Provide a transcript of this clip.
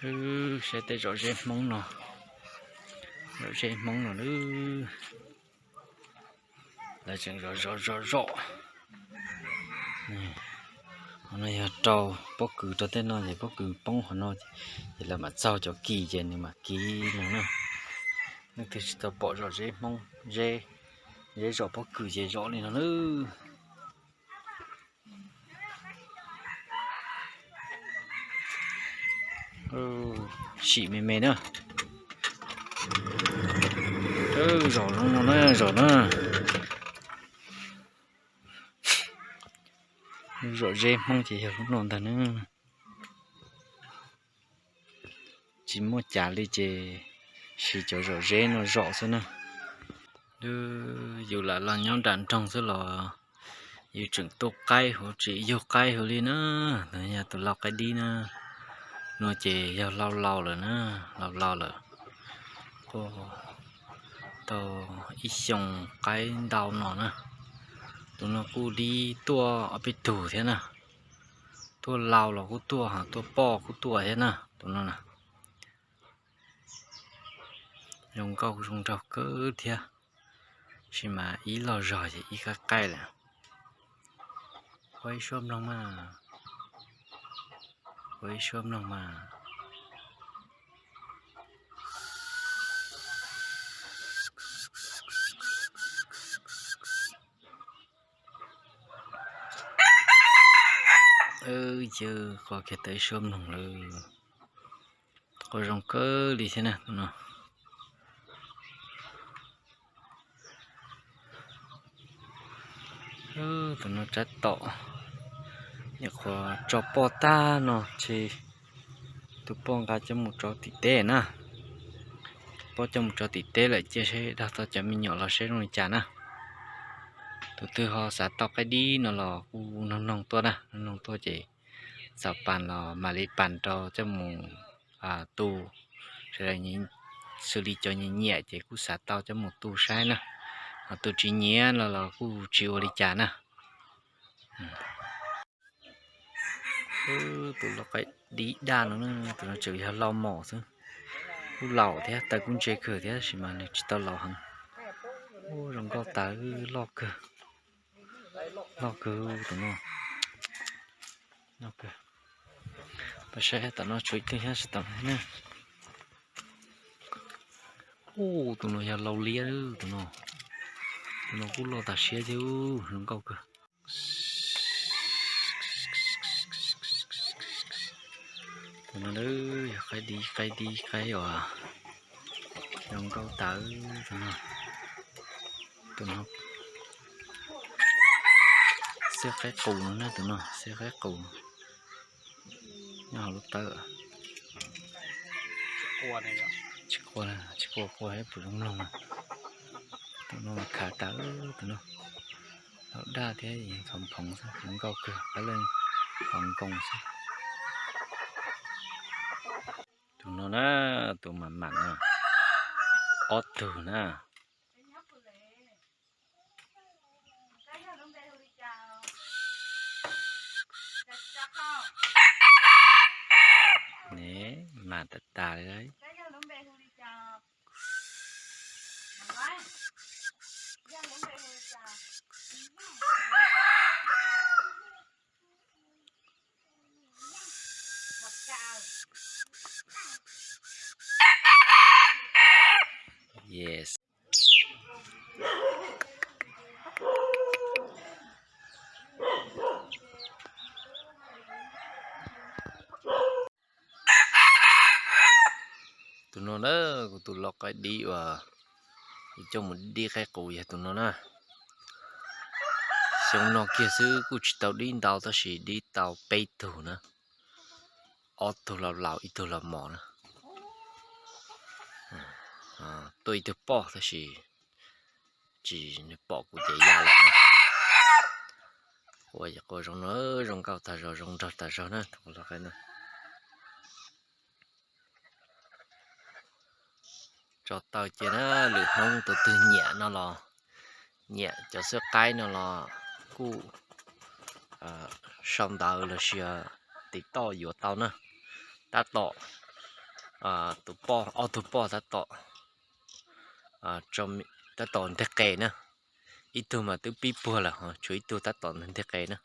Wb saib tej zom zeb Hmoob no, zom zeb Hmoob no lawm. Lawv tseem zom zom zom zom. Qhov no yog rau pob kws rau tej no ces pob kws poob qhov no ces lawv mam txaug cov kis ces nws mam kiv no na. Leej twg tsis tau pom zom zeb Hmoob, zeb, zeb zom pob kws ces zom li no na. Sim me me na. Zom zoo no na, zom na. Zom zeb Hmoob ces yog lub no ntag na. Tsis muaj cas li ces siv cov zom zeb no zom xwb na. Yus lam los nyob nram nroog xwb los yus tseem tuaj qaib huv tseem yug qaib huv li na. Yog tus lau qaib dib na, no ces yog lau laus lawm na, lau laus lawm. Quaj tau ib xyoos qaib ntau no na. Tus no kuj dib tuaj ob peb tug thiab na. Tuaj laus los kuj tuaj, tuaj poj kuj tuaj thiab na tus no na. Zoo nkauj zoo nraug kawg thiab, tab sis mas ib log zog ces ib qaib qaib lawm. Ua ib suab mloog mas, ua ib suab mloog mas. Yawg, quaj kiag tau ib suab mloog lawm. Quaj zoo kawg li thiab na tus no. Tus no tsab tom, nyuam qhuav tso poj tag no ces tus poj nqa coj mus tso tim teb na. Tus poj coj mus tso tim teb lawm cia seb dag tau cov me nyuam los seb zoo li cas na. Tus twg ho xav tau qaib dib no los kuj noog noog tuaj na, noog noog tuaj ces txaus pas los mam li pas rau coj mus tu. Sawv daws xws li cov nyiam nyiam ces kuj xav tau coj mus tu saib na. Ho tus tsis nyiam no los kuj tsis ua li cas na. Tus lau qaib dib daj no, tus no tseem yog lau mos xwb. Kuj laus thiab, taw kuj ntse kawg thiab tab sis mas nws tsis tau laus heev. Ua zoo nkauj tas, loj kawg, loj kawg tus no. Peb saib tom no tshuav ib tug thiab tsis tau na. Tus no yog lau liab, tus no, tus no kuj loj tas siab thiab, zoo nkauj kawg. Tus no yog qaib dib, qaib dib qaib uas zoo nkauj tawv tus no. Tus no xwb qaib qus no na, tus no xwb qaib qus nyob hauv lub tawb. Tsis quaj, tsis quaj, quaj puas zoo mloog. Tus no khav tawv, tus no laus daj thiab, ntxhov phoov xwb, zoo nkauj kawg, qab leej qhov nkoos xwb. Tus no na, tus mam mam no, ob tug na. Ne, mas tas tas li. Yes. Tus no na, kuv tus lau qaib dib uas kuv coj mus dib qaib qus yog tus no na. Xyoo no kiag xwb kuj tsis tau dib ntau tab sis dib tau peb tug na. Ob tug laus laus ib tug los mos na. Tuaj ib tug poj tab sis tsis, nws pom kuv ces ya lawm. Quaj ces quaj zoo no, zoo nkauj tag zog, zoo nraug tag zog na tus lau qaib no. Tso taw cia na, lwm hnub tus twg nyiam no los, nyiam cov xwb qaib no los kuj sau ntawv los sis tiv toj yuav tau na. Tab tom tus poj, ob tug poj tab tom, tab tom nteg qe na. Ib tug mas twb pib puag lawm, tshuav ib tug tab tom nteg qe na.